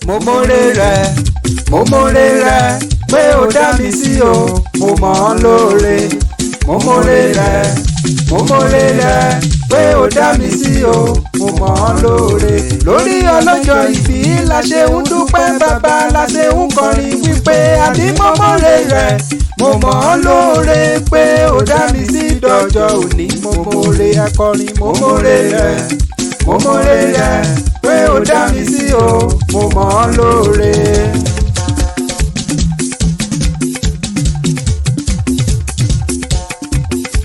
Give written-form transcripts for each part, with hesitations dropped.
Mo mórè rẹ, mo mórè rẹ pé o dá mi sí o, mo mọ̀ ọ́ lóore. Mo mórè rẹ, mo mórè rẹ pé o dá mi sí o, mo mọ̀ ọ́ lóore. Lórí ọlọ́jọ́ ìbí la ṣe ń dúpẹ́ bàbá, la ṣe ń kọrin wípé àní mo mórè rẹ, mo mọ̀ ọ́ lóore pé o dá mi sí dọjọ́ òní. Mo mórè akọrin, mo mórè rẹ, mo mórè rẹ pé o dá mi sí o, mo mọ̀ ọ́ lóore.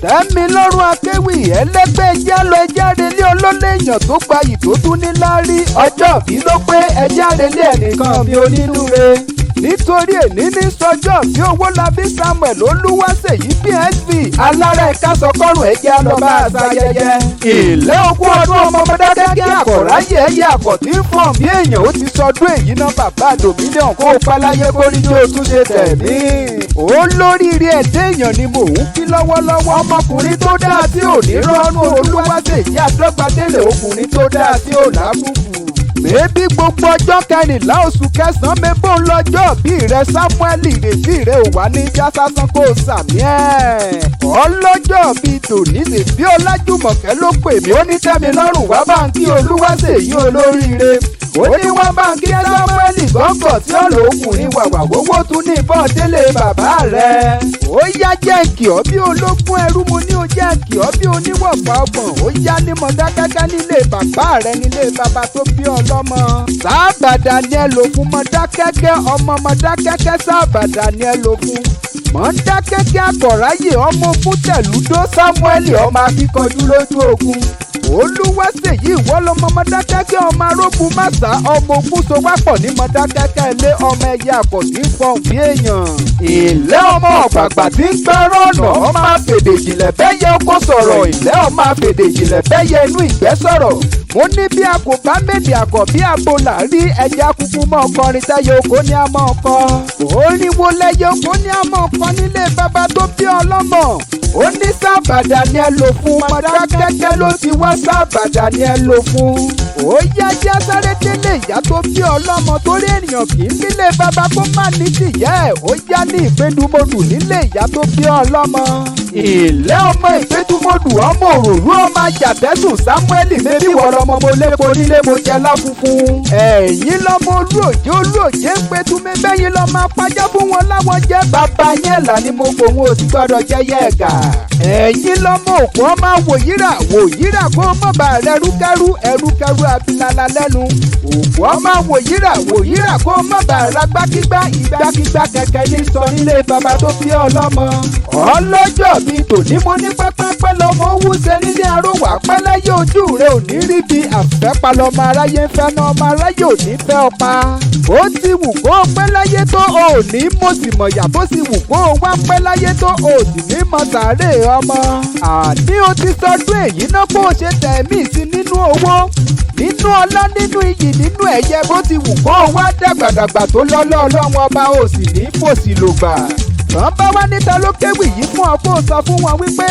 Tẹ́mi lọ́rùn akéwì ẹlẹ́gbẹ́ ẹjẹ́ lọ ẹjẹ́ relé olólè èèyàn tó gbayì tó tún ní láárí ọjọ́ bí ló pé ẹjẹ́ relé ẹnìkan mi onínúure nítorí èní ní sọjọ́ bí Owólabí Samuel Olúwaṣèyí PSV alára ẹ̀ka sọkọ́rùn ẹ̀jẹ̀ lọ bá a ṣayẹyẹ. Ìlẹ́ ogún ọdún ọmọ Mọdákẹ́kẹ́ àkọ̀ráyè ẹ̀yẹ àkọ̀tí ń fọ̀n bí èèyàn ó ti sọdún èyí náà bàbá Dominion kó o páláyé kóríjó tún ṣe tẹ̀mí. Olóríire ẹ̀dẹ́ èèyàn ni mò ń kí lọ́wọ́lọ́wọ́, ọmọkùnrin tó dáa tí ò ní rọ́nú Olúwaṣèyí Àdọ́gbadélé, ọkùnrin tó dáa tí ò lábùkù. Mẹ́bí gbogbo ọjọ́ 14 oṣù kẹsàn-án mẹ́bó lọ́jọ́ bí rẹ Samuel, ìrètí rẹ ò wá ní já sásán kó sàmì ẹ̀. Ọlọ́jọ́ bíi tòní sì bí Ọlájùmọ̀kẹ́ ló pè mí, ó ní tẹ́mi lọ́rùn wá bá ń kí Olúwaṣèyí olóríire. Ó ní wá bá ń kí Samuel gbọ́ngàn tí ọ̀lọ́ ọkùnrin wàwà gbogbo tún ní ìbọn délé bàbá rẹ̀. Ó yá jẹ́ kí ọ bí ológun ẹrú, mo ní ó jẹ́ kí ọ bí oníwọ̀fà ọgbọ̀n. Ó yá ní Mọdákẹ́kẹ́ nílé bàbá rẹ̀, nílé bàbá tó bí ọlọ́mọ. Sábàdà ni ẹ lò fún Mọdákẹ́kẹ́, ọmọ Mọdákẹ́kẹ́ sábàdà ni ẹ lò fún. Mọdákẹ́kẹ́ àkọ̀ráyè ọmọ ogun tẹ̀lúdó Samuel ọmọ akíkanjú lójú ogun. Olúwaṣèyí ìwọ lọmọ Mọdákẹ́kẹ́ ọmọ arógun màsà ọmọ ogun so wápọ̀ ní Mọdákẹ́kẹ́ ilé ọmọ ẹyẹ àkọ̀tí ń fọhùn bí èèyàn. Ìlẹ́ ọmọ ọ̀gbàgbà tí ń gbẹ́rọ̀ ọ̀nà ọmọ àfèdè ìjìnlẹ̀ bẹ́yẹ oko sọ̀rọ̀, ìlẹ́ ọmọ àfèdè ìjìnlẹ̀ bẹ́yẹ inú ìgbẹ́ sọ̀rọ̀. Mo ní bí a kò bá méjì àkọ́ bí abo là rí ẹja kúkú mọ́ ọkọrin tẹ́yẹ oko ní a mọ́ ọkọ. Orin wo lẹ́yẹ oko ní a mọ́ ọkọ nílé bàbá tó bí ọlọ́mọ. Ó ní sábàdà ni ẹ lò fún Mọdákẹ́kẹ́ ló ti wá, sábàdà ni ẹ lò fún. Ó yá jẹ́ sáré délé ìyá tó bí ọlọ́mọ torí ènìyàn kì í nílé bàbá kó má ní tìyẹ́ ẹ̀. Ó yá ní ìpédùmọdù nílé ìyá tó bí ọlọ́mọ. Ìlẹ́ ọmọ ìpédùmọdù ọmọ òròrú ọmọ àjàtẹ́sùn Samuel mẹ́bí wọ́n lọmọ mo lépo nílé mo jẹ láfunfun. Ẹ̀yin lọmọ olú òjé olú òjé ń petu mi bẹ́yìn lọmọ apájá fún wọn láwọn jẹ́ bàbá yẹn là ní mo kò wọn ò sì gbọ́dọ̀ jẹ́ yẹ ẹ̀gà. Ẹ̀yin lọmọ òkú ọmọ wòyíra wòyíra kó mọ̀ bá rẹ̀ rúkẹ́rú ẹrúkẹ́rú abilala lẹ́nu. Òkú ọmọ wòyíra wòyíra kó mọ̀ bá rẹ̀ gbákígbá ìgbákígbá kẹ̀kẹ́ ní sọ nílé bàbá tó bí ọlọ́mọ. Ọlọ́jọ́ bíi tòní mo ní pẹ́pẹ́pẹ́ lọmọ owó ṣe nílé arówà pẹ́lẹ́yẹ ojú rẹ ò ní rí bí àfẹ́palọ́mọ aráyé ń fẹ́ náà ọmọ aráyé ò ní fẹ́ ọ pa. Ó ti wù kó o pẹ́ láyé tó o ò ní mo sì mọ̀yà, bó sì wù kó o wá pẹ́ láyé tó o ò sì ní mọ sàárè ọmọ. Àní o ti sọdún èyí náà kó o ṣe tẹ̀mí sí nínú owó, nínú ọlá, nínú iyì, nínú ẹ̀yẹ, bó ti wù kó o wá dàgbàdàgbà tó lọ́lọ́ ọlọ́run ọba ò sì ní fòsì lògbà. Tán bá wá níta ló kéwì yìí fún ọ kó o sọ fún wọn wípé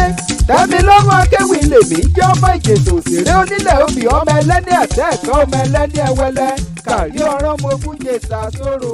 tẹ́mi lọ́rùn akéwì lèmi jẹ́ ọmọ Ìjẹ̀ṣà òṣèré onílẹ̀ obì ọmọ ẹlẹ́ni àtẹ̀ẹ̀kọ́ ọmọ ẹlẹ́ni ẹwẹlẹ kàrí ọ̀rọ̀ mo gúnjẹ̀ṣà sóró.